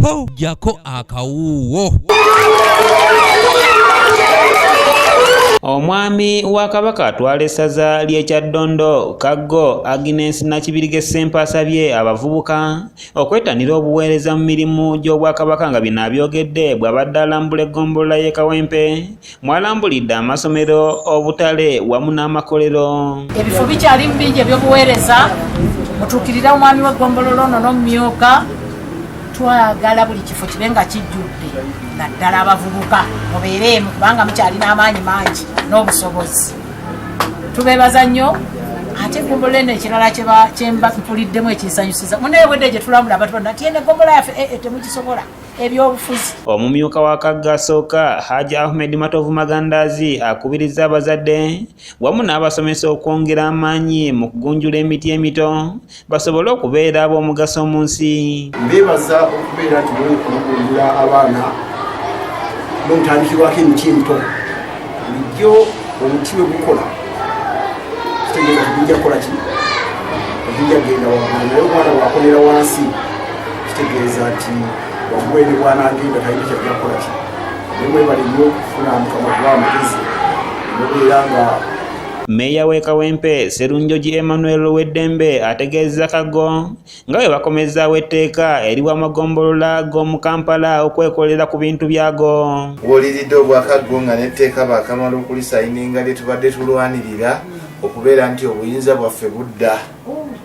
Ho, jako akawuuwo. Omwami wa Kabaka atwala essaza ly'e Kyaddondo, Kaggo Agnes Nakibirige Ssempa asabye abavubuka okwettanira obuweereza mu mirimu gy'Obwakabaka nga bino abyogedde bw'abadde alambula eggombolola y'e Kawempe mw'alambulidde amasomero, obutale wamu n'amakolero. Ebifo bikyalimu bingi eby'obuweereza, mutuukirire omwami w'eggombolola ono n'omumyuka. Twagala buli kifo kibe nga kijjudde, naddala abavubuka mubeereemu kubanga mukyalina amaanyi mangi n'obusobozi. Tubeebaza nnyo. Ate eggombolola eno ekirala kyemba mpuliddemu ekinsanyusiza, munaye bwedde gye tulambula abantu bonna nti eno eggombolola yaffe, temugisobola ebyobufuzi. Omumyuka wa Kaggo asooka Haji Ahmed Matovu Magandaazi akubirizza abazadde wamu n'abasomesa okwongera amaanyi mu kugunjula emiti emito basobole okubeera ab'omugaso mu nsi. Mbeebaza okubeera nti mugunjula abaana n'omutandikirwako emiti emito. Bulijjo omuti bwe gukola kitegeeza tegujja kukola ki, tegujja kugenda waggulu, naye omwana bw'akolera wansi kitegeeza nti waggulu eri bw'anaagenda talina kyajja kukola ki. Naye mwebale nnyo okufuna Mukama kuba amagezi mubeera nga Meeya w'e Kawempe Sserunjogi Emmanuel Weddembe ategeezezza Kaggo nga bwe bakomezzaawo etteeka eriwa amagombolola g'omu Kampala okwekolera ku bintu byago. W'oliridde obwa Kaggo nga n'etteeka baakamala okulisayininga lye tubadde tulwanirira okubeera nti obuyinza bwaffe budda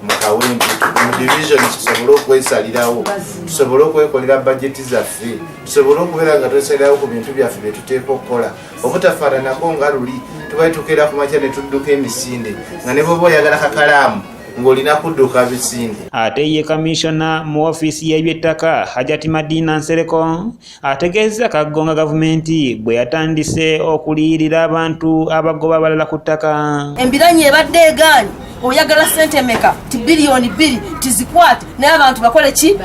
mu Kawempe mu division tusobole okwesalirawo, tusobole okwekolera bajeti zaffe, tusobole okubeera nga twesalirawo ku bintu byaffe bye tuteekwa okukola obutafaananako nga luli tubadde tukeera ku makya ne tudduka emisinde nga ne bw'oba oyagala kakalaamu ng'olina kudduka bisinde. Ate ye kamiishona mu ofiisi y'ebyettaka Hajati Madina Nsereko ategeezezza Kaggo nga gavumenti bwe yatandise okuliyirira abantu abagoba abalala ku ttaka. Embiranyi ebadde egaanyi, oyagala ssente meka? Ti biliyoni 2 tizikwate, naye abantu bakole ki?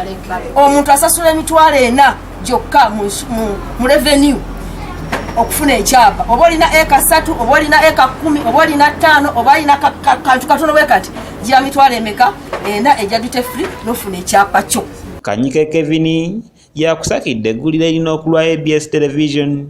Omuntu asasula 40,000 gyokka mu revenue okufuna ekyapa, oba olina eka 3, oba olina eka 10, oba olina 5, oba olina kantu katono bwe kati, gya mitwalo emeka? 4 egya duty free n'ofuna ekyapa kyo. Kanyike Kevin yakusakidde eggulire erina okulwa ABS Television.